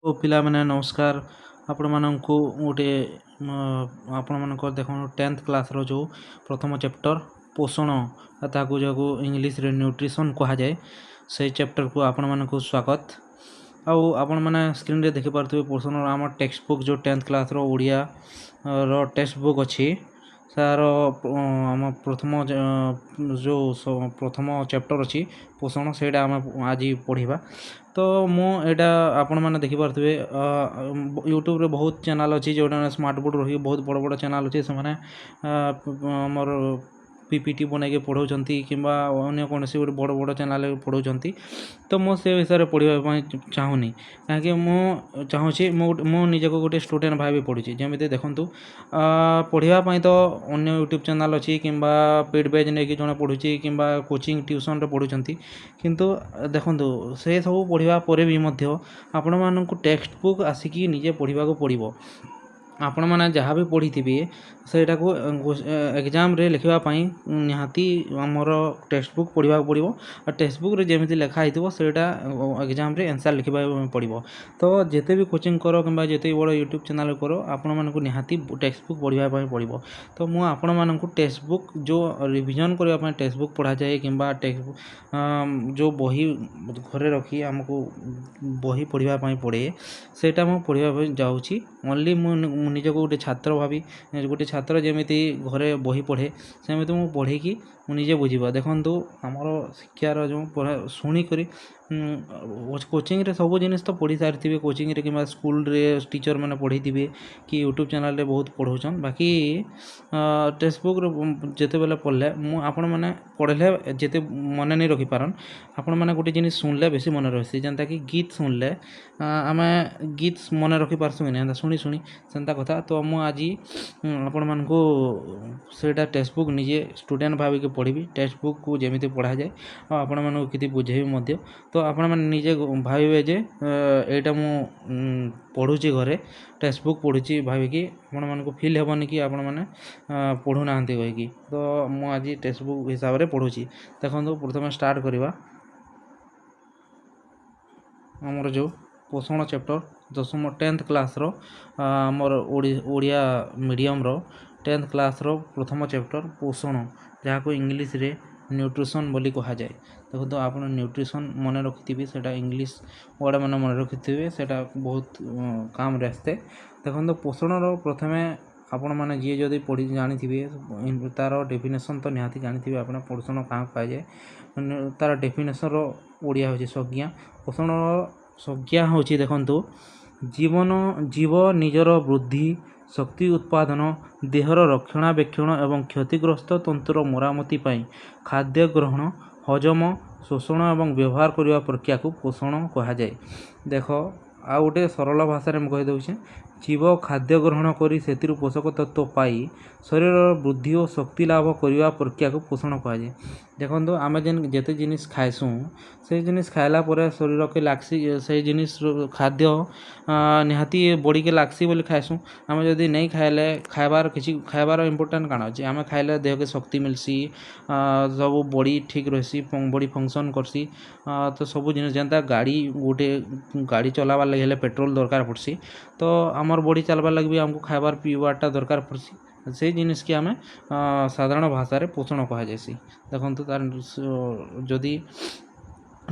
ଓ ପିଲାମାନେ, ନମସ୍କାର। ଆପଣମାନଙ୍କୁ ଗୋଟେ ଆପଣମାନଙ୍କର ଦେଖନ୍ତୁ, ଟେନ୍ଥ କ୍ଲାସ୍ର ଯେଉଁ ପ୍ରଥମ ଚାପ୍ଟର ପୋଷଣ, ତାକୁ ଯାହାକୁ ଇଂଲିଶରେ ନ୍ୟୁଟ୍ରିସନ୍ କୁହାଯାଏ, ସେଇ ଚାପ୍ଟରକୁ ଆପଣମାନଙ୍କୁ ସ୍ୱାଗତ। ଆଉ ଆପଣମାନେ ସ୍କ୍ରିନ୍ରେ ଦେଖିପାରୁଥିବେ ପୋଷଣର ଆମ ଟେକ୍ସଟ ବୁକ୍, ଯେଉଁ ଟେନ୍ଥ କ୍ଲାସ୍ର ଓଡ଼ିଆର ଟେକ୍ସଟ ବୁକ୍ ଅଛି, ତାର ଆମ ପ୍ରଥମ ଯେଉଁ ପ୍ରଥମ ଚାପ୍ଟର ଅଛି ପୋଷଣ, ସେଇଟା ଆମେ ଆଜି ପଢ଼ିବା। ତ ମୁଁ ଏଇଟା ଆପଣମାନେ ଦେଖିପାରୁଥିବେ, ୟୁଟ୍ୟୁବରେ ବହୁତ ଚ୍ୟାନେଲ୍ ଅଛି, ଯେଉଁଟା ସ୍ମାର୍ଟ ବୋର୍ଡ଼ ରହି ବହୁତ ବଡ଼ ବଡ଼ ଚ୍ୟାନେଲ୍ ଅଛି, ସେମାନେ ଆମର ପିପିଟି ବନେଇକି ପଢ଼ଉଛନ୍ତି କିମ୍ବା ଅନ୍ୟ କୌଣସି ଗୋଟେ ବଡ଼ ବଡ଼ ଚ୍ୟାନେଲ୍ରେ ପଢ଼ଉଛନ୍ତି। ତ ମୁଁ ସେ ବିଷୟରେ ପଢ଼ିବା ପାଇଁ ଚାହୁଁନି, କାହିଁକି ମୁଁ ଚାହୁଁଛି ମୁଁ ନିଜକୁ ଗୋଟେ ଷ୍ଟୁଡ଼େଣ୍ଟ ଭାବି ପଢ଼ୁଛି। ଯେମିତି ଦେଖନ୍ତୁ, ପଢ଼ିବା ପାଇଁ ତ ଅନ୍ୟ ୟୁଟ୍ୟୁବ୍ ଚ୍ୟାନେଲ୍ ଅଛି, କିମ୍ବା ପେଡ଼୍ ବ୍ୟାଚ୍ ନେଇକି ଜଣେ ପଢ଼ୁଛି, କିମ୍ବା କୋଚିଂ ଟ୍ୟୁସନ୍ରେ ପଢ଼ୁଛନ୍ତି। କିନ୍ତୁ ଦେଖନ୍ତୁ, ସେ ସବୁ ପଢ଼ିବା ପରେ ବି ମଧ୍ୟ ଆପଣମାନଙ୍କୁ ଟେକ୍ସଟ ବୁକ୍ ଆସିକି ନିଜେ ପଢ଼ିବାକୁ ପଡ଼ିବ। ଆପଣମାନେ ଯାହା ବି ପଢ଼ିଥିବେ, ସେଇଟାକୁ ଏକ୍ଜାମ୍ରେ ଲେଖିବା ପାଇଁ ନିହାତି ଆମର ଟେକ୍ସଟ ବୁକ୍ ପଢ଼ିବାକୁ ପଡ଼ିବ। ଆଉ ଟେକ୍ସଟ ବୁକ୍ରେ ଯେମିତି ଲେଖା ହେଇଥିବ, ସେଇଟା ଏକ୍ଜାମ୍ରେ ଆନ୍ସର୍ ଲେଖିବା ପାଇଁ ପଡ଼ିବ। ତ ଯେତେ ବି କୋଚିଂ କର କିମ୍ବା ଯେତେ ବି ବଡ଼ ୟୁଟ୍ୟୁବ୍ ଚ୍ୟାନେଲ୍ କର, ଆପଣମାନଙ୍କୁ ନିହାତି ଟେକ୍ସଟ ବୁକ୍ ପଢ଼ିବା ପାଇଁ ପଡ଼ିବ। ତ ମୁଁ ଆପଣମାନଙ୍କୁ ଟେକ୍ସଟ ବୁକ୍ ଯେଉଁ ରିଭିଜନ୍ କରିବା ପାଇଁ ଟେକ୍ସଟ ବୁକ୍ ପଢ଼ାଯାଏ, କିମ୍ବା ଟେକ୍ସଟ ବୁକ୍ ଯେଉଁ ବହି ଘରେ ରଖି ଆମକୁ ବହି ପଢ଼ିବା ପାଇଁ ପଡ଼େ, ସେଇଟା ମୁଁ ପଢ଼ିବା ପାଇଁ ଯାଉଛି। ଓନ୍ଲି ମୁଁ ନିଜକୁ ଗୋଟେ ଛାତ୍ର ଭାବି, ଗୋଟେ ଛାତ୍ର ଯେମିତି ଘରେ ବହି ପଢ଼େ, ସେମିତି ମୁଁ ପଢ଼ିକି ମୁଁ ନିଜେ ବୁଝିବା। ଦେଖନ୍ତୁ, ଆମର ଶିକ୍ଷାର ଯେଉଁ ପଢ଼ା ଶୁଣିକରି କୋଚିଂରେ ସବୁ ଜିନିଷ ତ ପଢ଼ି ସାରିଥିବେ, କୋଚିଂରେ କିମ୍ବା ସ୍କୁଲରେ ଟିଚର୍ ମାନେ ପଢ଼େଇଥିବେ କି ୟୁଟ୍ୟୁବ୍ ଚ୍ୟାନେଲ୍ରେ ବହୁତ ପଢ଼ଉଛନ୍। ବାକି ଟେକ୍ସଟ ବୁକ୍ରେ ଯେତେବେଲେ ପଢ଼ିଲେ, ମୁଁ ଆପଣମାନେ ପଢ଼ିଲେ ଯେତେ ମନେ ନେଇ ରଖିପାରନ୍, ଆପଣମାନେ ଗୋଟେ ଜିନିଷ ଶୁଣିଲେ ବେଶୀ ମନେ ରହେସି। ଯେନ୍ତାକି ଗୀତ୍ ଶୁଣିଲେ ଆମେ ଗୀତ୍ ମନେ ରଖିପାରସୁଁ କି ନାଇଁ, ହେନ୍ତା ଶୁଣି ଶୁଣି, ସେନ୍ତା କଥା। ତ ମୁଁ ଆଜି ଆପଣମାନଙ୍କୁ ସେଇଟା ଟେକ୍ସଟ ବୁକ୍ ନିଜେ ଷ୍ଟୁଡ଼େଣ୍ଟ ଭାବିକି ପଢ଼ିବି, ଟେକ୍ସଟ ବୁକ୍କୁ ଯେମିତି ପଢ଼ାଯାଏ, ଆଉ ଆପଣମାନଙ୍କୁ କିଛି ବୁଝେଇବି ମଧ୍ୟ। ତ ଆପଣମାନେ ନିଜେ ଭାବିବେ ଯେ ଏଇଟା ମୁଁ ପଢ଼ୁଛି, ଘରେ ଟେକ୍ସଟ ବୁକ୍ ପଢ଼ୁଛି ଭାବିକି ଆପଣମାନଙ୍କୁ ଫିଲ୍ ହେବନି କି ଆପଣମାନେ ପଢ଼ୁନାହାନ୍ତି କହିକି। ତ ମୁଁ ଆଜି ଟେକ୍ସଟ ବୁକ୍ ହିସାବରେ ପଢ଼ୁଛି। ଦେଖନ୍ତୁ, ପ୍ରଥମେ ଷ୍ଟାର୍ଟ କରିବା ଆମର ଯେଉଁ ପୋଷଣ ଚାପ୍ଟର, ଦଶମ ଟେନ୍ଥ କ୍ଲାସ୍ର, ଆମର ଓଡ଼ିଆ ମିଡ଼ିୟମ୍ର ଟେନ୍ଥ କ୍ଲାସ୍ର ପ୍ରଥମ ଚାପ୍ଟର ପୋଷଣ, ଯାହାକୁ ଇଂଲିଶରେ ନ୍ୟୁଟ୍ରିସନ୍ ବୋଲି କୁହାଯାଏ। ଦେଖନ୍ତୁ, ଆପଣ ନ୍ୟୁଟ୍ରିସନ୍ ମନେ ରଖିଥିବେ, ସେଇଟା ଇଂଲିଶ ୱାର୍ଡ଼ ମାନେ ମନେ ରଖିଥିବେ, ସେଇଟା ବହୁତ କାମରେ ଆସିଥାଏ। ଦେଖନ୍ତୁ, ପୋଷଣର ପ୍ରଥମେ ଆପଣମାନେ ଯିଏ ଯଦି ପଢ଼ି ଜାଣିଥିବେ, ତାର ଡେଫିନେସନ୍ ତ ନିହାତି ଜାଣିଥିବେ ଆପଣ, ପୋଷଣ କାହାକୁ କୁହାଯାଏ। ମାନେ ତାର ଡେଫିନେସନ୍ର ଓଡ଼ିଆ ହେଉଛି ସଂଜ୍ଞା। ପୋଷଣର ସଂଜ୍ଞା ହେଉଛି, ଦେଖନ୍ତୁ, ଜୀବନ ଜୀବ ନିଜର ବୃଦ୍ଧି, ଶକ୍ତି ଉତ୍ପାଦନ, ଦେହର ରକ୍ଷଣାବେକ୍ଷଣ ଏବଂ କ୍ଷତିଗ୍ରସ୍ତ ତନ୍ତୁର ମରାମତି ପାଇଁ ଖାଦ୍ୟ ଗ୍ରହଣ, ହଜମ, ଶୋଷଣ ଏବଂ ବ୍ୟବହାର କରିବା ପ୍ରକ୍ରିୟାକୁ ପୋଷଣ କୁହାଯାଏ। ଦେଖ, ଆଉ ଗୋଟେ ସରଳ ଭାଷାରେ ମୁଁ କହିଦେଉଛି, ଜୀବ ଖାଦ୍ୟ ଗ୍ରହଣ କରି ସେଥିରୁ ପୋଷକ ତତ୍ତ୍ୱ ପାଇ ଶରୀରର ବୃଦ୍ଧି ଓ ଶକ୍ତି ଲାଭ କରିବା ପ୍ରକ୍ରିୟାକୁ ପୋଷଣ କୁହାଯାଏ। ଦେଖନ୍ତୁ, ଆମେ ଯେନ୍ ଯେତେ ଜିନିଷ୍ ଖାଏସୁଁ, ସେଇ ଜିନିଷ୍ ଖାଇଲା ପରେ ଶରୀରକେ ଲାଗ୍ସି, ସେଇ ଜିନିଷ୍ ଖାଦ୍ୟ ନିହାତି ବଡ଼ିକେ ଲାଗ୍ସି ବୋଲି ଖାଏସୁଁ। ଆମେ ଯଦି ନେଇ ଖାଇଲେ, ଖାଇବାର କିଛି ଖାଇବାର ଇମ୍ପୋର୍ଟାଣ୍ଟ କାଣା ଅଛି? ଆମେ ଖାଇଲେ ଦେହକେ ଶକ୍ତି ମିଲ୍ସି, ସବୁ ବଡ଼ି ଠିକ୍ ରହେସି, ବଡ଼ି ଫଙ୍କସନ୍ କର୍ସି। ତ ସବୁ ଜିନିଷ୍ ଯେନ୍ତା ଗାଡ଼ି, ଗୋଟେ ଗାଡ଼ି ଚଲାବାର୍ ଲାଗି ହେଲେ ପେଟ୍ରୋଲ୍ ଦରକାର ପଡ଼୍ସି, ତ ଆମର୍ ବଡ଼ି ଚାଲବାର୍ ଲାଗି ବି ଆମକୁ ଖାଇବାର୍ ପିଇବାର୍ଟା ଦରକାର ପଡ଼୍ସି। ସେଇ ଜିନିଷ୍କେ ଆମେ ସାଧାରଣ ଭାଷାରେ ପୋଷଣ କୁହାଯାଏସି। ଦେଖନ୍ତୁ, ତାର ଯଦି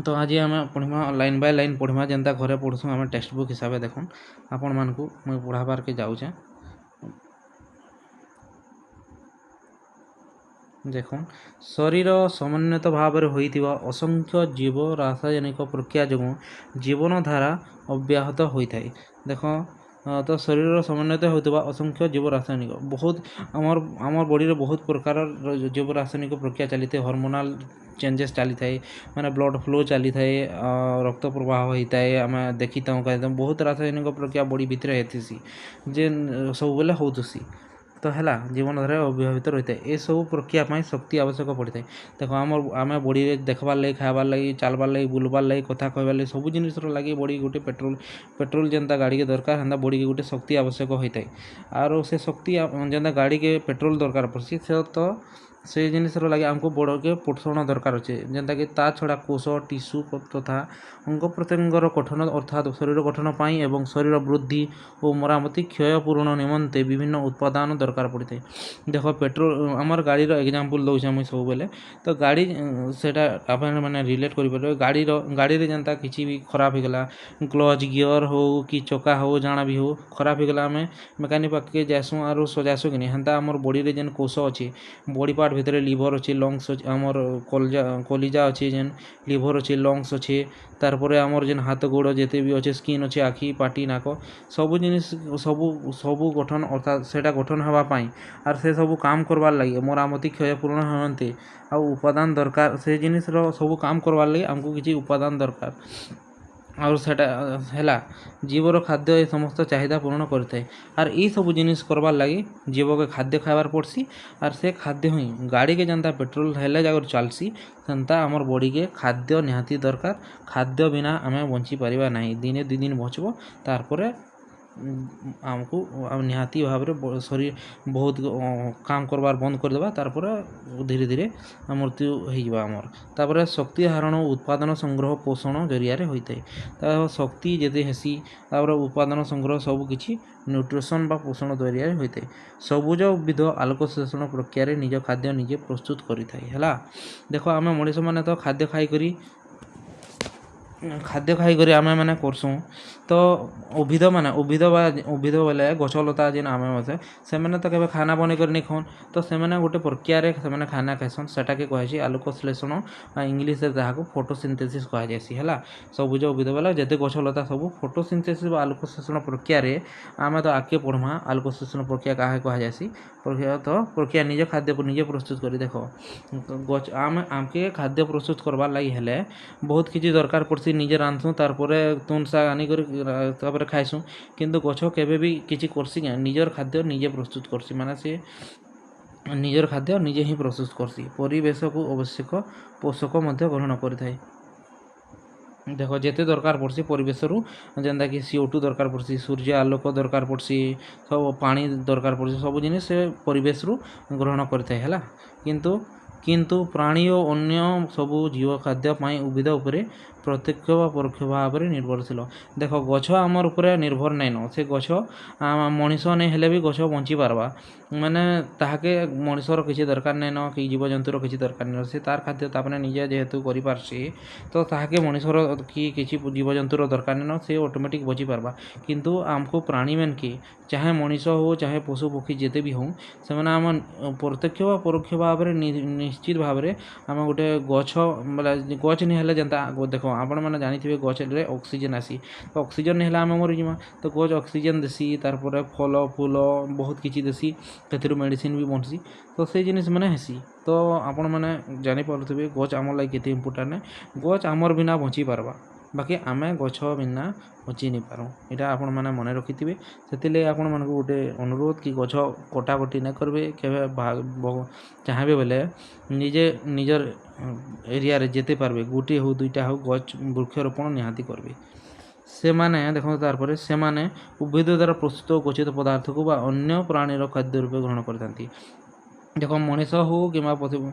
ତ ଆଜି ଆମେ ପଢ଼୍ମା, ଲାଇନ୍ ବାଇ ଲାଇନ୍ ପଢ଼୍ମା, ଯେନ୍ତା ଘରେ ପଢ଼୍ସୁଁ ଆମେ ଟେକ୍ସଟ ବୁକ୍ ହିସାବେ। ଦେଖୁନ୍, ଆପଣମାନଙ୍କୁ ମୁଇଁ ପଢ଼ାବାର୍କେ ଯାଉଛେଁ। ଦେଖୁନ୍, ଶରୀର ସମନ୍ୱିତ ଭାବରେ ହୋଇଥିବା ଅସଂଖ୍ୟ ଜୀବ ରାସାୟନିକ ପ୍ରକ୍ରିୟା ଯୋଗୁଁ ଜୀବନଧାରା ଅବ୍ୟାହତ ହୋଇଥାଏ। ଦେଖ ତ, ଶରୀରର ସମନ୍ୱିତ ହେଉଥିବା ଅସଂଖ୍ୟ ଜୀବ ରାସାୟନିକ, ବହୁତ ଆମର ବଡ଼ିରେ ବହୁତ ପ୍ରକାରର ଜୀବ ରାସାୟନିକ ପ୍ରକ୍ରିୟା ଚାଲିଥାଏ, ହର୍ମୋନାଲ୍ ଚେଞ୍ଜେସ୍ ଚାଲିଥାଏ, ମାନେ ବ୍ଲଡ଼ ଫ୍ଲୋ ଚାଲିଥାଏ, ରକ୍ତ ପ୍ରବାହ ହୋଇଥାଏ। ଆମେ ଦେଖିଥାଉଁ, ବହୁତ ରାସାୟନିକ ପ୍ରକ୍ରିୟା ବଡ଼ି ଭିତରେ ହେଇଥିସି, ଯେ ସବୁବେଲେ ହଉଥିସି। ତ ହେଲା ଜୀବନଧାରା ଅବ୍ୟାହତ ରହିଥାଏ। ଏସବୁ ପ୍ରକ୍ରିୟା ପାଇଁ ଶକ୍ତି ଆବଶ୍ୟକ ପଡ଼ିଥାଏ। ଦେଖ, ଆମେ ବଡ଼ିରେ ଦେଖ୍ବାର୍ ଲାଗି, ଖାଇବାର୍ ଲାଗି, ଚାଲ୍ବାର୍ ଲାଗି, ବୁଲ୍ବାର୍ ଲାଗି, କଥା କହିବାର୍ ଲାଗି, ସବୁ ଜିନିଷ୍ର ଲାଗି ବଡ଼ି ଗୋଟେ ପେଟ୍ରୋଲ୍ ଯେନ୍ତା ଗାଡ଼ିକେ ଦରକାର, ହେନ୍ତା ବଡ଼ିକେ ଗୋଟେ ଶକ୍ତି ଆବଶ୍ୟକ ହୋଇଥାଏ। ଆରୁ ସେ ଶକ୍ତି ଯେନ୍ତା ଗାଡ଼ିକେ ପେଟ୍ରୋଲ୍ ଦରକାର ପଡ଼୍ସି, ସେ ତ ସେ ଜିନିଷ୍ର ଲାଗି ଆମ୍କୁ ବଡ଼କେ ପୋଷଣ ଦରକାର ଅଛେ, ଯେନ୍ତାକି ତା ଛଡ଼ା କୋଷ, ଟିସୁ ତଥା ଅଙ୍ଗ ପ୍ରତ୍ୟଙ୍ଗର ଗଠନ, ଅର୍ଥାତ୍ ଶରୀର ଗଠନ ପାଇଁ ଏବଂ ଶରୀର ବୃଦ୍ଧି ଓ ମରାମତି, କ୍ଷୟ ପୂରଣ ନିମନ୍ତେ ବିଭିନ୍ନ ଉପାଦାନ ଦରକାର ପଡ଼ିଥାଏ। ଦେଖ, ପେଟ୍ରୋଲ, ଆମର ଗାଡ଼ିର ଏକ୍ଜାମ୍ପଲ୍ ଦେଉଛେ ମୁଇଁ ସବୁବେଲେ। ତ ଗାଡ଼ି ସେଇଟା ଆପଣ ମାନେ ରିଲେଟ୍ କରିପାରିବେ। ଗାଡ଼ିରେ ଯେନ୍ତା କିଛି ବି ଖରାପ ହେଇଗଲା, କ୍ଲଚ୍, ଗିଅର୍ ହଉ କି ଚକା ହଉ, ଜାଣା ବି ହଉ ଖରାପ ହେଇଗଲା, ଆମେ ମେକାନିକ୍ ପାଖ୍କେ ଯାଏସୁଁ ଆରୁ ସଜାସୁଁ କି ନି? ହେନ୍ତା ଆମର୍ ବଡ଼ିରେ ଯେନ୍ କୋଷ ଅଛି, ବଡ଼ି ପାର୍ଟ ଭିତରେ ଲିଭର୍ ଅଛି, ଲଙ୍ଗସ୍ ଅଛି, ଆମର୍ କଲିଜା ଅଛି, ଯେନ୍ ଲିଭର୍ ଅଛି, ଲଙ୍ଗସ୍ ଅଛି, ତାର୍ ପରେ ଆମର୍ ଯେନ୍ ହାତ ଗୋଡ଼ ଯେତେ ବି ଅଛେ, ସ୍କିନ୍ ଅଛି, ଆଖି, ପାଟି, ନାକ, ସବୁ ଜିନିଷ୍ ସବୁ ସବୁ ଗଠନ, ଅର୍ଥାତ୍ ସେଇଟା ଗଠନ ହେବା ପାଇଁ ଆର୍ ସେ ସବୁ କାମ୍ କର୍ବାର୍ ଲାଗି, ମରାମତି, କ୍ଷୟ ପୂରଣ ହୁଅନ୍ତି ଆଉ ଉପାଦାନ ଦରକାର। ସେ ଜିନିଷ୍ର ସବୁ କାମ୍ କର୍ବାର୍ ଲାଗି ଆମ୍କୁ କିଛି ଉପାଦାନ ଦରକାର ଆଉ ସେଟା ହେଲା ଜୀବର ଖାଦ୍ୟ। ଏ ସମସ୍ତ ଚାହିଦା ପୂରଣ କରିଥାଏ। ଆର୍ ଇ ସବୁ ଜିନିଷ୍ କର୍ବାର୍ ଲାଗି ଜୀବକେ ଖାଦ୍ୟ ଖାଇବାର୍ ପଡ଼୍ସି। ଆର୍ ସେ ଖାଦ୍ୟ ହିଁ ଗାଡ଼ିକେ ଯେନ୍ତା ପେଟ୍ରୋଲ୍ ହେଲେ ଯାକର ଚାଲ୍ସି, ସେନ୍ତା ଆମର୍ ବଡ଼ିକେ ଖାଦ୍ୟ ନିହାତି ଦରକାର। ଖାଦ୍ୟ ବିନା ଆମେ ବଞ୍ଚିପାରିବା ନାହିଁ। ଦିନେ ଦୁଇ ଦିନ ବଞ୍ଚିବ, ତାର୍ ପରେ ଆମକୁ ନିହାତି ଭାବରେ ଶରୀର ବହୁତ କାମ କର୍ବାର୍ ବନ୍ଦ କରିଦେବା। ତାର୍ ପରେ ଧୀରେ ଧୀରେ ମୃତ୍ୟୁ ହେଇଯିବା ଆମର୍। ତାପରେ ଶକ୍ତି ଆହରଣ, ଉତ୍ପାଦନ ସଂଗ୍ରହ ପୋଷଣ ଜରିଆରେ ହୋଇଥାଏ। ତା ଶକ୍ତି ଯେତେ ହେସି, ତାପରେ ଉତ୍ପାଦନ ସଂଗ୍ରହ ସବୁ କିଛି ନ୍ୟୁଟ୍ରିସନ୍ ବା ପୋଷଣ ଜରିଆରେ ହୋଇଥାଏ। ସବୁଜ ଉଦ୍ଭିଦ ଆଲୋକ ଶୋଷଣ ପ୍ରକ୍ରିୟାରେ ନିଜ ଖାଦ୍ୟ ନିଜେ ପ୍ରସ୍ତୁତ କରିଥାଏ। ହେଲା, ଦେଖ, ଆମେ ମଣିଷମାନେ ତ ଖାଦ୍ୟ ଖାଇକରି ଆମେ ମାନେ କର୍ସୁଁ। ତ ଉଦ୍ଭିଦ ମାନେ, ଉଦ୍ଭିଦ ବା ଉଦ୍ଭିଦ ବୋଇଲେ ଗଛଲତା ଯେନ୍ ଆମେ ଅଛେ, ସେମାନେ ତ କେବେ ଖାନା ବନେଇ କରି ନି ଖାଉନ୍। ତ ସେମାନେ ଗୋଟେ ପ୍ରକ୍ରିୟାରେ ସେମାନେ ଖାନା ଖାଇସନ୍। ସେଟାକେ କୁହାଯାଏସି ଆଲୋକ ଶ୍ଳେଷଣ ବା ଇଂଲିଶରେ ତାହାକୁ ଫଟୋସିନ୍ଥେସିସ୍ କୁହାଯାଏସି। ହେଲା, ସବୁଜ ଉଦ୍ଭିଦ ବୋଇଲେ ଯେତେ ଗଛଲତା ସବୁ ଫଟୋସିନ୍ଥେସିସ୍ ବା ଆଲୋକ ଶୋଷଣ ପ୍ରକ୍ରିୟାରେ। ଆମେ ତ ଆଗ୍କେ ପଢ଼୍ମା, ଆଲୋକ ଶୋଷଣ ପ୍ରକ୍ରିୟା କାହାକେ କୁହାଯାଏସି। ପ୍ରକ୍ରିୟା ତ ପ୍ରକ୍ରିୟା ନିଜ ଖାଦ୍ୟକୁ ନିଜେ ପ୍ରସ୍ତୁତ କରି। ଦେଖ, ଗଛ ଆମେ ଆମ୍କେ ଖାଦ୍ୟ ପ୍ରସ୍ତୁତ କର୍ବାର୍ ଲାଗି ହେଲେ ବହୁତ କିଛି ଦରକାର ପଡ଼୍ସି। ନିଜେ ରାନ୍ଧସୁଁ, ତାର୍ ପରେ ତୁନ୍ ଶାଗ୍ ଆନିକରି ତାପରେ ଖାଏସୁଁ। କିନ୍ତୁ ଗଛ କେବେ ବି କିଛି କର୍ସି କାଁ? ନିଜର ଖାଦ୍ୟ ନିଜେ ପ୍ରସ୍ତୁତ କର୍ସି। ମାନେ ସେ ନିଜର ଖାଦ୍ୟ ନିଜେ ହିଁ ପ୍ରସ୍ତୁତ କର୍ସି। ପରିବେଶକୁ ଆବଶ୍ୟକ ପୋଷକ ମଧ୍ୟ ଗ୍ରହଣ କରିଥାଏ। ଦେଖ, ଯେତେ ଦରକାର ପଡ଼୍ସି ପରିବେଶରୁ, ଯେନ୍ତାକି CO2 ଦରକାର ପଡ଼୍ସି, ସୂର୍ଯ୍ୟ ଆଲୋକ ଦରକାର ପଡ଼୍ସି, ସବୁ ପାଣି ଦରକାର ପଡ଼୍ସି, ସବୁ ଜିନିଷ୍ ସେ ପରିବେଶରୁ ଗ୍ରହଣ କରିଥାଏ। ହେଲା, କିନ୍ତୁ ପ୍ରାଣୀ ଓ ଅନ୍ୟ ସବୁ ଜୀବ ଖାଦ୍ୟ ପାଇଁ ଉଦ୍ଭିଦ ଉପରେ ପ୍ରତ୍ୟକ୍ଷ ବା ପରୋକ୍ଷ ଭାବରେ ନିର୍ଭରଶୀଳ। ଦେଖ, ଗଛ ଆମର୍ ଉପରେ ନିର୍ଭର ନାଇଁନ। ସେ ଗଛ ମଣିଷ ନାଇଁ ହେଲେ ବି ଗଛ ବଞ୍ଚି ପାର୍ବା। ମାନେ ତାହାକେ ମଣିଷର କିଛି ଦରକାର ନାଇଁନ କି ଜୀବଜନ୍ତୁର କିଛି ଦରକାର ନାଇଁନ। ସେ ତାର୍ ଖାଦ୍ୟ ତାମାନେ ନିଜେ ଯେହେତୁ କରିପାର୍ସି, ତ ତାହାକେ ମଣିଷର କି କିଛି ଜୀବଜନ୍ତୁର ଦରକାର ନାଇଁନ। ସେ ଅଟୋମେଟିକ୍ ବଞ୍ଚି ପାର୍ବା। କିନ୍ତୁ ଆମ୍କୁ ପ୍ରାଣୀମାନ୍କେ, ଚାହେ ମଣିଷ ହଉ, ଚାହେ ପଶୁ ପକ୍ଷୀ ଯେତେ ବି ହଉ, ସେମାନେ ଆମ ପ୍ରତ୍ୟକ୍ଷ ବା ପରୋକ୍ଷ ଭାବରେ ନିଶ୍ଚିତ ଭାବରେ ଆମେ ଗୋଟେ ଗଛ ବୋଲେ ଗଛ ନି ହେଲେ ଯେନ୍ତା, ଦେଖ, ଆପଣମାନେ ଜାଣିଥିବେ, ଗଛରେ ଅକ୍ସିଜେନ୍ ଆସି। ତ ଅକ୍ସିଜେନ୍ ନି ହେଲେ ଆମେ ମରିଯିମା। ତ ଗଛ ଅକ୍ସିଜେନ୍ ଦେସି, ତାର୍ ପରେ ଫଲ ଫୁଲ ବହୁତ କିଛି ଦେସି, ସେଥିରୁ ମେଡ଼ିସିନ୍ ବି ବନସି। ତ ସେଇ ଜିନିଷ୍ ମାନେ ହେସି। ତ ଆପଣମାନେ ଜାଣିପାରୁଥିବେ ଗଛ ଆମର୍ ଲାଗି କେତେ ଇମ୍ପୋର୍ଟାଣ୍ଟ। ଗଛ ଆମର୍ ବିନା ବଞ୍ଚି ପାର୍ବା, ବାକି ଆମେ ଗଛ ବିନା ବଞ୍ଚି ନି ପାରୁଁ। ଏଇଟା ଆପଣମାନେ ମନେ ରଖିଥିବେ। ସେଥିର୍ଲାଗି ଆପଣମାନଙ୍କୁ ଗୋଟେ ଅନୁରୋଧ କି ଗଛ କଟାକଟି ନାଇଁ କରିବେ କେବେ। ଚାହିଁବେ ବେଲେ ନିଜେ ନିଜର ଏରିଆରେ ଯେତେ ପାରବେ, ଗୋଟିଏ ହଉ, ଦୁଇଟା ହଉ, ଗଛ ବୃକ୍ଷରୋପଣ ନିହାତି କରିବେ। ସେମାନେ ଦେଖନ୍ତୁ, ତାରପରେ ସେମାନେ ଉଦ୍ଭିଦ ଦ୍ୱାରା ପ୍ରସ୍ତୁତ ଗଚ୍ଛିତ ପଦାର୍ଥକୁ ବା ଅନ୍ୟ ପ୍ରାଣୀର ଖାଦ୍ୟ ରୂପେ ଗ୍ରହଣ କରିଥାନ୍ତି। ଦେଖ, ମଣିଷ ହଉ କିମ୍ବା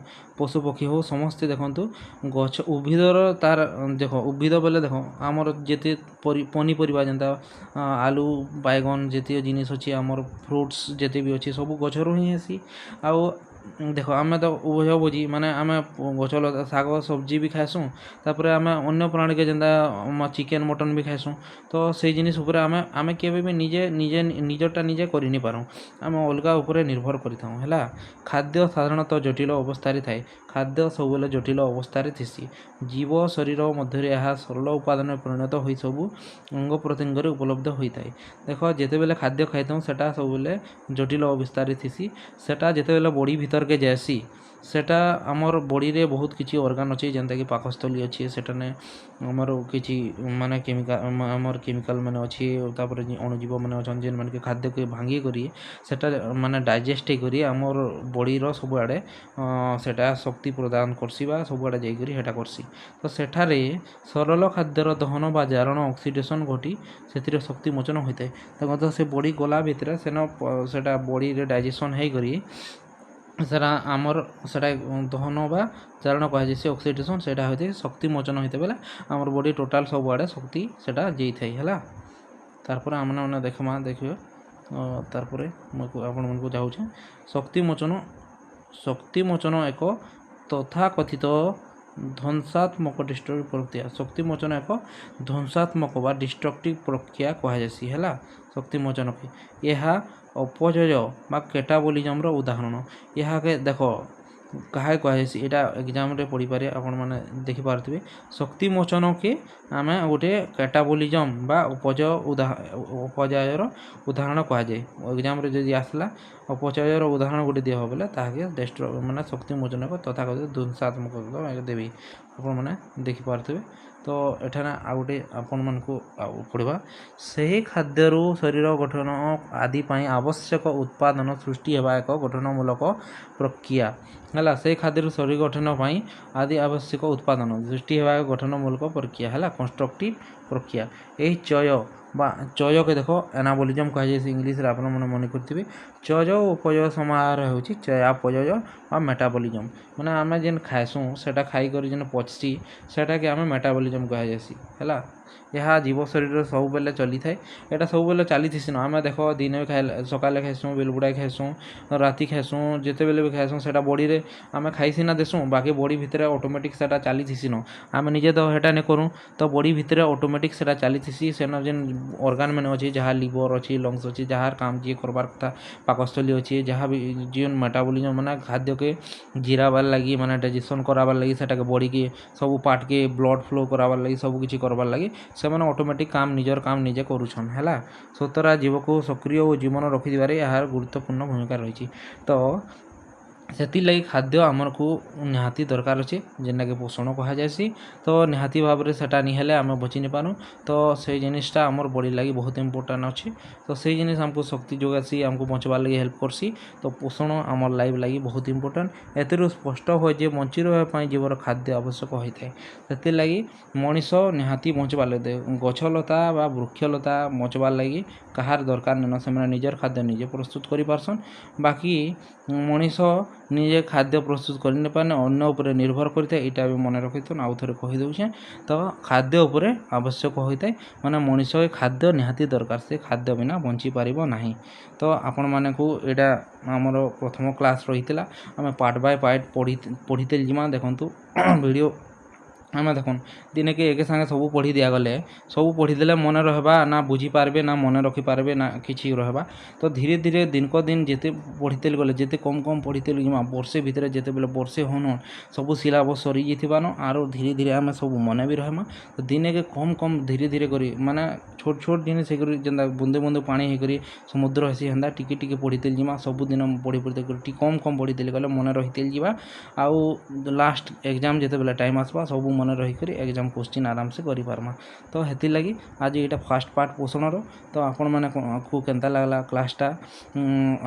ପଶୁପକ୍ଷୀ ହଉ, ସମସ୍ତେ ଦେଖନ୍ତୁ ଗଛ ଉଦ୍ଭିଦର ତାର। ଦେଖ, ଉଦ୍ଭିଦ ବୋଲେ ଦେଖ, ଆମର ଯେତେ ପନିପରିବା, ଯେନ୍ତା ଆଲୁ, ବାଇଗଣ, ଯେତେ ଜିନିଷ ଅଛି, ଆମର ଫ୍ରୁଟ୍ସ ଯେତେ ବି ଅଛି, ସବୁ ଗଛରୁ ହିଁ ହେସି। ଆଉ ଦେଖ, ଆମେ ତ ଉଭୟ ଭୋଜି, ମାନେ ଆମେ ଗଛ ଲତା, ଶାଗ, ସବଜି ବି ଖାଏସୁଁ। ତାପରେ ଆମେ ଅନ୍ୟ ପ୍ରାଣୀକେ ଯେନ୍ତା ଚିକେନ୍, ମଟନ୍ ବି ଖାଏସୁଁ। ତ ସେଇ ଜିନିଷ୍ ଉପରେ ଆମେ କେବେ ବି ନିଜେ ନିଜେ ନିଜରଟା ନିଜେ କରିନି ପାରୁଁ। ଆମେ ଅଲଗା ଉପରେ ନିର୍ଭର କରିଥାଉଁ। ହେଲା, ଖାଦ୍ୟ ସାଧାରଣତଃ ଜଟିଳ ଅବସ୍ଥାରେ ଥାଏ। ଖାଦ୍ୟ ସବୁବେଳେ ଜଟିଳ ଅବସ୍ଥାରେ ଥିସି। ଜୀବ ଶରୀର ମଧ୍ୟରେ ଏହା ସରଳ ଉପାଦାନରେ ପରିଣତ ହୋଇ ସବୁ ଅଙ୍ଗ ପ୍ରତ୍ୟଙ୍ଗରେ ଉପଲବ୍ଧ ହୋଇଥାଏ। ଦେଖ, ଯେତେବେଲେ ଖାଦ୍ୟ ଖାଇଥାଉଁ, ସେଟା ସବୁବେଲେ ଜଟିଳ ଅବସ୍ଥାରେ ଥିସି। ସେଟା ଯେତେବେଲେ ବଡ଼ି ଭିତରକେ ଯାଏସି, ସେଟା ଆମର୍ ବଡ଼ିରେ ବହୁତ କିଛି ଅର୍ଗାନ୍ ଅଛି, ଯେନ୍ତାକି ପାକସ୍ଥଳୀ ଅଛି, ସେଠାନେ ଆମର କିଛି ମାନେ କେମିକାଲ୍, ଆମର କେମିକାଲ୍ ମାନେ ଅଛି। ତାପରେ ଅଣୁଜୀବ ମାନେ ଅଛନ୍, ଯେନ୍ମାନେ କି ଖାଦ୍ୟକେ ଭାଙ୍ଗି କରି ସେଟା ମାନେ ଡାଇଜେଷ୍ଟ ହେଇକରି ଆମର୍ ବଡ଼ିର ସବୁଆଡ଼େ ସେଟା ଶକ୍ତି ପ୍ରଦାନ କର୍ସି ବା ସବୁଆଡ଼େ ଯାଇକରି ହେଟା କର୍ସି। ତ ସେଠାରେ ସରଳ ଖାଦ୍ୟର ଦହନ ବା ଜାରଣ, ଅକ୍ସିଡେସନ୍ ଘଟି ସେଥିରେ ଶକ୍ତି ମୋଚନ ହୋଇଥାଏ। ଦେଖ ତ, ସେ ବଡ଼ି ଗଲା ଭିତରେ ସେନ ସେଟା ବଡ଼ିରେ ଡାଇଜେସନ୍ ହେଇକରି ସେଟା ଆମର ସେଟା ଦହନ ବା ଜାରଣ କୁହାଯାଏସି, ଅକ୍ସିଡେସନ୍। ସେଇଟା ହୋଇଥାଏ ଶକ୍ତି ମୋଚନ ହୋଇଥାଏ ବେଲେ ଆମର ବଡି ଟୋଟାଲ୍ ସବୁଆଡ଼େ ଶକ୍ତି ସେଟା ଯାଇଥାଏ, ହେଲା। ତାରପରେ ଆମେ ମାନେ ଦେଖ୍ମା, ଦେଖିବେ, ତାରପରେ ମୁଁ ଆପଣମାନଙ୍କୁ ଯାଉଛେ। ଶକ୍ତି ମୋଚନ। ଶକ୍ତି ମୋଚନ ଏକ ତଥାକଥିତ ଧ୍ୱଂସାତ୍ମକ ଡିଷ୍ଟ୍ରକ୍ଟିଭ ପ୍ରକ୍ରିୟା। ଶକ୍ତି ମୋଚନ ଏକ ଧ୍ୱଂସାତ୍ମକ ବା ଡିଷ୍ଟ୍ରକ୍ଟିଭ ପ୍ରକ୍ରିୟା କୁହାଯାଏସି, ହେଲା, ଶକ୍ତି ମୋଚନକେ। ଏହା ଅପଚୟ ବା କ୍ୟାଟାବୋଲିଜମର ଉଦାହରଣ। ଏହାକେ ଦେଖ, କାହାକେ କୁହାଯାଏସି, ଏଇଟା ଏକ୍ଜାମ୍ରେ ପଡ଼ିପାରେ, ଆପଣମାନେ ଦେଖିପାରୁଥିବେ। ଶକ୍ତି ମୋଚନକେ ଆମେ ଗୋଟେ କ୍ୟାଟାବୋଲିଜମ୍ ବା ଅପଚୟର ଉଦାହରଣ କୁହାଯାଏ। ଏକ୍ଜାମ୍ରେ ଯଦି ଆସିଲା, ଅପଚୟର ଉଦାହରଣ ଗୋଟେ ଦିଆ ହେବ ବୋଲେ ତାହାକେ ମାନେ ଶକ୍ତି ମୋଚନ ତଥାକଥିତ ଧ୍ୱଂସାତ୍ମକ ଦେବେ, ଆପଣମାନେ ଦେଖିପାରୁଥିବେ। ତ ଏଠାରେ ଆଉ ଗୋଟେ ଆପଣମାନଙ୍କୁ ଆଉ ପଢ଼ିବା। ସେହି ଖାଦ୍ୟରୁ ଶରୀର ଗଠନ ଆଦି ପାଇଁ ଆବଶ୍ୟକ ଉତ୍ପାଦନ ସୃଷ୍ଟି ହେବା ଏକ ଗଠନମୂଳକ ପ୍ରକ୍ରିୟା ହେଲା। ସେହି ଖାଦ୍ୟରୁ ଶରୀର ଗଠନ ପାଇଁ ଆଦି ଆବଶ୍ୟକ ଉତ୍ପାଦନ ସୃଷ୍ଟି ହେବା ଏକ ଗଠନମୂଳକ ପ୍ରକ୍ରିୟା ହେଲା, କନଷ୍ଟ୍ରକ୍ଟିଭ ପ୍ରକ୍ରିୟା। ଏହି ଚୟ ବା ଚୟକେ ଦେଖ, ଆନାବୋଲିଜମ୍ କୁହାଯାଏ ଇଂଲିଶରେ, ଆପଣମାନେ ମନେ କରିଥିବେ। ଚୟ ଓ ଅପଚୟ ସମାହାର ହେଉଛି ଚୟାପଚୟ ବା ମେଟାବଲିଜମ୍। ମାନେ ଆମେ ଯେନ୍ ଖାଏସୁଁ, ସେଟା ଖାଇକରି ଯେନ୍ ପଚସି, ସେଟାକେ ଆମେ ମେଟାବଲିଜମ୍ କୁହାଯାଏସି, ହେଲା। ଏହା ଜୀବ ଶରୀରରେ ସବୁବେଲେ ଚଲିଥାଏ। ଏଇଟା ସବୁବେଲେ ଚାଲିଥିସି ନ। ଆମେ ଦେଖ, ଦିନେ ଖାଇଲେ, ସକାଲେ ଖାଇସୁଁ, ବେଲବୁଡ଼ାଏ ଖାଇସୁଁ, ରାତି ଖାଇସୁଁ, ଯେତେବେଲେ ବି ଖାଇସୁଁ, ସେଟା ବଡ଼ିରେ ଆମେ ଖାଇ ସିନା ଦେସୁଁ, ବାକି ବଡ଼ି ଭିତରେ ଅଟୋମେଟିକ୍ ସେଟା ଚାଲିଥିସି ନ। ଆମେ ନିଜେ ତ ହେଟା ନାଇଁ କରୁଁ। ତ ବଡ଼ି ଭିତରେ ଅଟୋମେଟିକ୍ ସେଟା ଚାଲିଥିସି। ସେନ ଯେନ୍ ଅର୍ଗାନ୍ ମାନେ ଅଛି, ଯାହା ଲିଭର୍ ଅଛି, ଲଙ୍ଗସ୍ ଅଛି, ଯାହାର କାମ ଯିଏ କରବାର୍ କଥା, ପାକସ୍ଥଳୀ ଅଛି, ଯାହା ବି ଯେନ୍ ମେଟାବଲିଜମ୍ ମାନେ ଖାଦ୍ୟକେ ଜିରାବାର୍ ଲାଗି, ମାନେ ଡାଇଜେସନ୍ କରାବାର୍ ଲାଗି, ସେଟାକେ ବଡ଼ିକେ ସବୁ ପାର୍ଟକେ ବ୍ଲଡ଼୍ ଫ୍ଲୋ କରାବାର୍ ଲାଗି, ସବୁ କିଛି କରବାର୍ ଲାଗି ସେମାନେ ଅଟୋମେଟିକ୍ କାମ, ନିଜର କାମ ନିଜେ କରୁଛନ୍, ହେଲା। ସୁତରାଂ ଜୀବକୁ ସକ୍ରିୟ ଓ ଜୀବନ ରଖିଥିବାରେ ଏହାର ଗୁରୁତ୍ୱପୂର୍ଣ୍ଣ ଭୂମିକା ରହିଛି। ତ ସେଥିର୍ଲାଗି ଖାଦ୍ୟ ଆମକୁ ନିହାତି ଦରକାର ଅଛି, ଯେନ୍ଟାକି ପୋଷଣ କୁହାଯାଏସି। ତ ନିହାତି ଭାବରେ ସେଟା ନି ହେଲେ ଆମେ ବଞ୍ଚି ନି ପାରୁ। ତ ସେଇ ଜିନିଷଟା ଆମର୍ ବଡ଼ି ଲାଗି ବହୁତ ଇମ୍ପୋର୍ଟାଣ୍ଟ ଅଛି। ତ ସେଇ ଜିନିଷ ଆମକୁ ଶକ୍ତି ଯୋଗାସି, ଆମକୁ ବଞ୍ଚବାର୍ ଲାଗି ହେଲ୍ପ କର୍ସି। ତ ପୋଷଣ ଆମର୍ ଲାଇଫ୍ ଲାଗି ବହୁତ ଇମ୍ପୋର୍ଟାଣ୍ଟ। ଏଥିରୁ ସ୍ପଷ୍ଟ ହୁଏ ଯେ ବଞ୍ଚି ରହିବା ପାଇଁ ଜୀବର ଖାଦ୍ୟ ଆବଶ୍ୟକ ହୋଇଥାଏ। ସେଥିର୍ଲାଗି ମଣିଷ ନିହାତି ବଞ୍ଚବାର୍ ଲାଗି, ଗଛଲତା ବା ବୃକ୍ଷଲତା ବଞ୍ଚବାର୍ ଲାଗି କାହାର ଦରକାର ନାଇଁନ। ସେମାନେ ନିଜର ଖାଦ୍ୟ ନିଜେ ପ୍ରସ୍ତୁତ କରିପାରସନ୍। ବାକି ମଣିଷ ନିଜେ ଖାଦ୍ୟ ପ୍ରସ୍ତୁତ କରି ନାଇପାରନେ, ଅନ୍ୟ ଉପରେ ନିର୍ଭର କରିଥାଏ। ଏଇଟା ବି ମନେ ରଖିଥୁନ୍, ଆଉ ଥରେ କହିଦେଉଛେଁ। ତ ଖାଦ୍ୟ ଉପରେ ଆବଶ୍ୟକ ହୋଇଥାଏ, ମାନେ ମଣିଷ ଖାଦ୍ୟ ନିହାତି ଦରକାର, ସେ ଖାଦ୍ୟ ବିନା ବଞ୍ଚିପାରିବ ନାହିଁ। ତ ଆପଣମାନଙ୍କୁ ଏଇଟା ଆମର ପ୍ରଥମ କ୍ଲାସ୍ ରହିଥିଲା। ଆମେ ପାର୍ଟ ବାଇ ପାର୍ଟ ପଢ଼ିତେ ଯିମା। ଦେଖନ୍ତୁ ଭିଡ଼ିଓ। ଆମେ ଦେଖୁନ୍, ଦିନେକେ ଏକେ ସାଙ୍ଗେ ସବୁ ପଢ଼ି ଦିଆଗଲେ, ସବୁ ପଢ଼ିଦେଲେ ମନେ ରହେବା ନା, ବୁଝିପାରବେ ନା, ମନେ ରଖିପାରବେ ନା କିଛି ରହେବା। ତ ଧୀରେ ଧୀରେ ଦିନକ ଦିନ ଯେତେ ପଢ଼ିତେ ଗଲେ, ଯେତେ କମ୍ କମ୍ ପଢ଼ିତେ ଯିମା, ବର୍ଷେ ଭିତରେ ଯେତେବେଲେ ବର୍ଷେ ହଉନ ସବୁ ସିଲାବସ୍ ସରିଯାଇଥିବାନ, ଆରୁ ଧୀରେ ଧୀରେ ଆମେ ସବୁ ମନେ ବି ରହେମା। ତ ଦିନେକେ କମ୍ କମ୍ ଧୀରେ ଧୀରେ କରି, ମାନେ ଛୋଟ ଛୋଟ ଜିନିଷ୍ ହେଇକରି, ଯେନ୍ତା ବୁନ୍ଦେ ବୁନ୍ଦେ ପାଣି ହେଇକରି ସମୁଦ୍ର ହେସି, ହେନ୍ତା ଟିକେ ଟିକେ ପଢ଼ିତେ ଯିମା। ସବୁଦିନ ପଢ଼ି ପଢ଼ି କରି ଟିକେ କମ୍ କମ୍ ପଢ଼ିଥିଲେ ଗଲେ ମନେ ରହିତେ ଯିବା, ଆଉ ଲାଷ୍ଟ ଏକ୍ଜାମ୍ ଯେତେବେଲେ ଟାଇମ୍ ଆସ୍ବା, ସବୁ ମନେ ରହିକରି ଏକ୍ଜାମ୍ କୋଶ୍ଚିନ୍ ଆରାମସେ କରିପାର୍ମା। ତ ହେଥିର୍ଲାଗି ଆଜି ଏଇଟା ଫାର୍ଷ୍ଟ ପାର୍ଟ ପୋଷଣର। ତ ଆପଣମାନେ କୁ କେନ୍ତା ଲାଗ୍ଲା କ୍ଲାସ୍ଟା,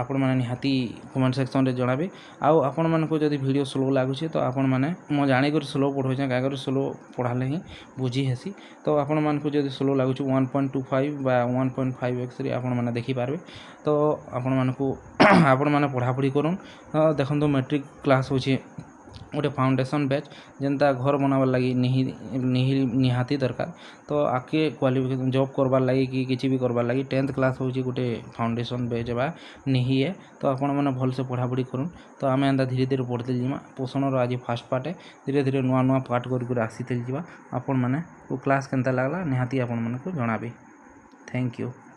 ଆପଣମାନେ ନିହାତି କମେଣ୍ଟ ସେକ୍ସନ୍ରେ ଜଣାବେ। ଆଉ ଆପଣମାନଙ୍କୁ ଯଦି ଭିଡ଼ିଓ ସ୍ଲୋ ଲାଗୁଛେ, ତ ଆପଣମାନେ, ମୁଁ ଜାଣିକରି ସ୍ଲୋ ପଢ଼ଉଛେଁ, କାଏଁକରି ସ୍ଲୋ ପଢ଼ାଲେ ହିଁ ବୁଝି ହେସି। ତ ଆପଣମାନଙ୍କୁ ଯଦି ସ୍ଲୋ ଲାଗୁଛି, 1.25 ବା 1.5 ଏକ୍ସରେ ଆପଣମାନେ ଦେଖିପାରିବେ। ତ ଆପଣମାନଙ୍କୁ ଆପଣମାନେ ପଢ଼ାପଢ଼ି କରୁନ୍। ଦେଖନ୍ତୁ, ମେଟ୍ରିକ୍ କ୍ଲାସ୍ ହେଉଛି ଗୋଟେ ଫାଉଣ୍ଡେସନ୍ ବ୍ୟାଚ୍, ଯେନ୍ତା ଘର ବନାବାର୍ ଲାଗି ନିହାତି ଦରକାର। ତ ଆଗ୍କେ କ୍ୱାଲିଫିକେସନ୍, ଜବ୍ କରବାର୍ ଲାଗି କି କିଛି ବି କରବାର୍ ଲାଗି ଟେନ୍ଥ କ୍ଲାସ୍ ହେଉଛି ଗୋଟେ ଫାଉଣ୍ଡେସନ୍ ବ୍ୟାଚ୍ ବା ନିହି ଏ। ତ ଆପଣମାନେ ଭଲସେ ପଢ଼ାପଢ଼ି କରୁନ୍। ତ ଆମେ ଏନ୍ତା ଧୀରେ ଧୀରେ ପଢ଼ିତେ ଯିମା। ପୋଷଣର ଆଜି ଫାର୍ଷ୍ଟ ପାର୍ଟ, ଧୀରେ ଧୀରେ ନୂଆ ନୂଆ ପାର୍ଟ କରି କରି ଆସିତେ ଯିବା। ଆପଣମାନେ କ୍ଲାସ୍ କେନ୍ତା ଲାଗ୍ଲା, ନିହାତି ଆପଣମାନଙ୍କୁ ଜଣାବେ। Thank you.